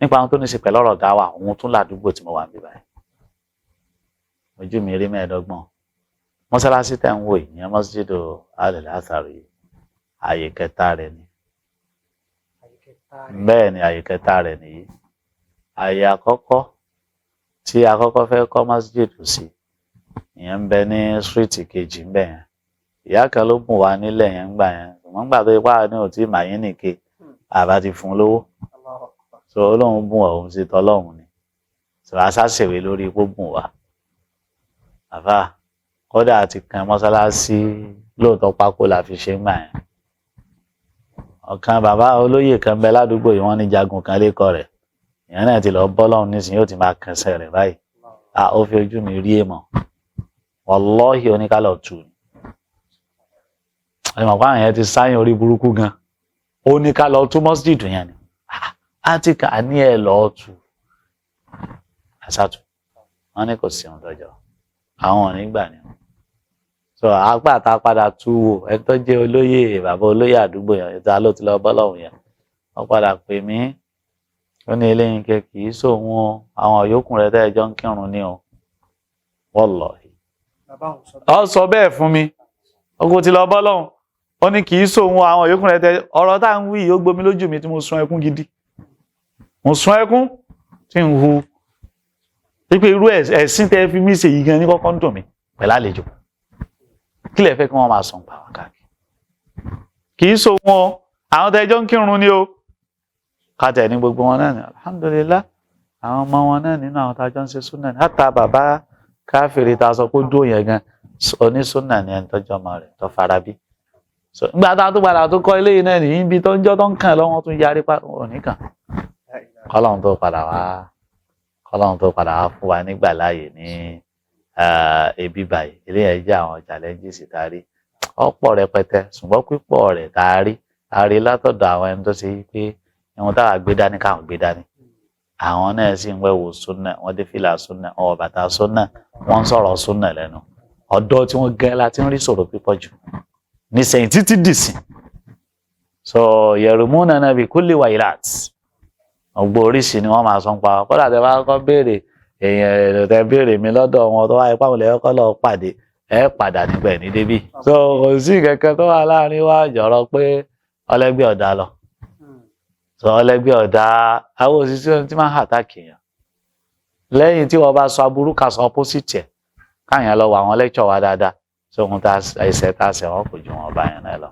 Nípa àwọn tó ní í ṣe pẹ̀lú ọ̀rọ̀ dáwà, òun tún ládùúgbò tí mo wà níbí báyìí. Ojú mi rí 25. Mọ́sálásí tẹ̀ ń wò yìí, ìyẹn Masjidu Al-Athar yìí, ààyè kẹta rẹ̀ ni. Bẹ́ẹ̀ ni, ààyè kẹta rẹ̀ nìyí. Ààyè àkọ́kọ́ tí a kọ́kọ́ fẹ́ kọ́ masjid sí, ìyẹn ń bẹ ní street kejì ń bẹ yẹn. Ìyá kan ló bùn wá nílẹ̀ yẹn ńgbà yẹn, ṣùgbọ́n gbà tó ipá ní ò tí màyín nìke àbá ti fún un lówó. So Ọlọ́run bùn wá, òun sì tọ́lọ́run ni. So aṣáṣèwé lórí ipò bùn wá. Àfà kódà ti kan mọ́sálásí lóòótọ́, pákó la fi ṣe ń gbà yẹn. Ọ̀kan bàbá olóyè kan bẹ ládùúgbò yìí, wọ́n ní jagun kan lẹ́kọ̀ọ́ rẹ̀. Ìyẹn náà ti lọ bọ́ lọ́hùn nísìnyí, yóò ti máa kẹsẹ̀ rẹ̀ báyìí. À ó fi ojú mi rí èèmọ̀, wàlọ́hì, oníkálọ̀ tù ní. Ẹ mọ̀ pé àwọn yẹn ti sáyìn orí burúkú gan. Oníkálọ̀ tú mọ́sídìí yẹn ni á ti kà á ní ẹ̀ lọ́ọ́ tù àṣàtù. Wọ́n ní kò sí ohun tọ́jọ́ àwọn ò ní gbà ní. So àgbà tá a padà tú wò, ẹni tó jẹ́ olóyè, bàbá olóyè àdúgbò yẹn, ìta ló ti lọ bọ́ lọ́hùn yẹn, wọ́n padà pè mí. Ó ní eléyìí kì í sóhun o, àwọn yòókù rẹ̀ tẹ́ ẹ jọ ń kírun ní o. Wallahi, ó sọ bẹ́ẹ̀ fún mi. Ogun ti lọ bọ́ lọ́hùn. Ó ní kì í sóhun, àwọn yòókù rẹ̀ tẹ́. Ọ̀rọ̀ tá à ń wí yìí, ó gbomi lójú mi tí mo sun ẹkún gidi. Mo sun ẹkún tí ń hu wípé irú ẹ̀sìn tẹ́ fi mí ṣe yìí gan ní kọ́kọ́ ń dùn mí pẹ̀lú àlejò. Kí lẹ fẹ́ kí wọ́n máa sùn pa wá káàkiri? Kì í sóhun o, àwọn tẹ́jọ́ ń kírun ni o. Kátẹ̀ ní gbogbo wọn náà ni, alhamdulillah, àwọn ọmọ wọn náà nínú àwọn tájọ́ ń ṣe súnà ní. Hátà bàbá káfíìrì tá a sọ pé ó dúró yẹn gan, onísúnà ni ẹni tọ́jú ọmọ rẹ̀ tó fara bí. So nígbà tá a tó padà tó kọ́ eléyìí náà nìyí, ibi tó ń jọ́ tó ń kàn lọ́wọ́ tún yarí pa òní kàn. Kọ́lọ́run tó padà wá fún wa nígbà láàyè ní ebi báyìí. Eléyìí jẹ́ àwọn challenges tá a rí, ọ̀pọ̀ rẹpẹtẹ, ṣùgbọ́n pípọ̀ rẹ̀ tá a rí, a rí látọ̀dọ̀ àwọn ẹni tó ṣe pé ihun táwa gbé dání káwọn gbé dání, àwọn náà sì ń wẹ̀wò súnà, wọ́n dé fìlà súnà, wọ́n wọ bàtà súnà, wọ́n ń sọ̀rọ̀ súnà lẹ́nu. Ọ̀dọ́ tí wọ́n gẹ́ la ti ń rí sọ̀rọ̀ pípọ̀ jù nísẹ̀yìn títí dìsìn. So yarmunana bi kulli wailat, ọgbọ oríṣi ni wọ́n máa sọ ń pa. Kódà tẹ bá kọ́ béèrè èèyàn, tẹ béèrè mi lọ́dọ̀ wọn, tó wáyé páwọn lẹ́yìn kọ́ lọ pàdé ẹ padà nígbà ẹ̀ ní débí. So kò sí kẹ̀kẹ́ tó wà láàrin wa jọ̀rọ̀ pé ọlẹ́gbẹ́ ọ̀dà lọ. So ọlẹ́gbẹ́ ọ̀dà, àwọn òṣìṣẹ́ ohun tí máa ń attack èèyàn lẹ́yìn tí wọ́n bá sọ aburú ká sọ opposite ẹ̀, káyàn lọ wọ àwọn lecture wa dáadáa. So ohun tá ẹsẹ̀ tá a ṣẹ̀ wọ́n kò ju wọn bá yẹn náà lọ.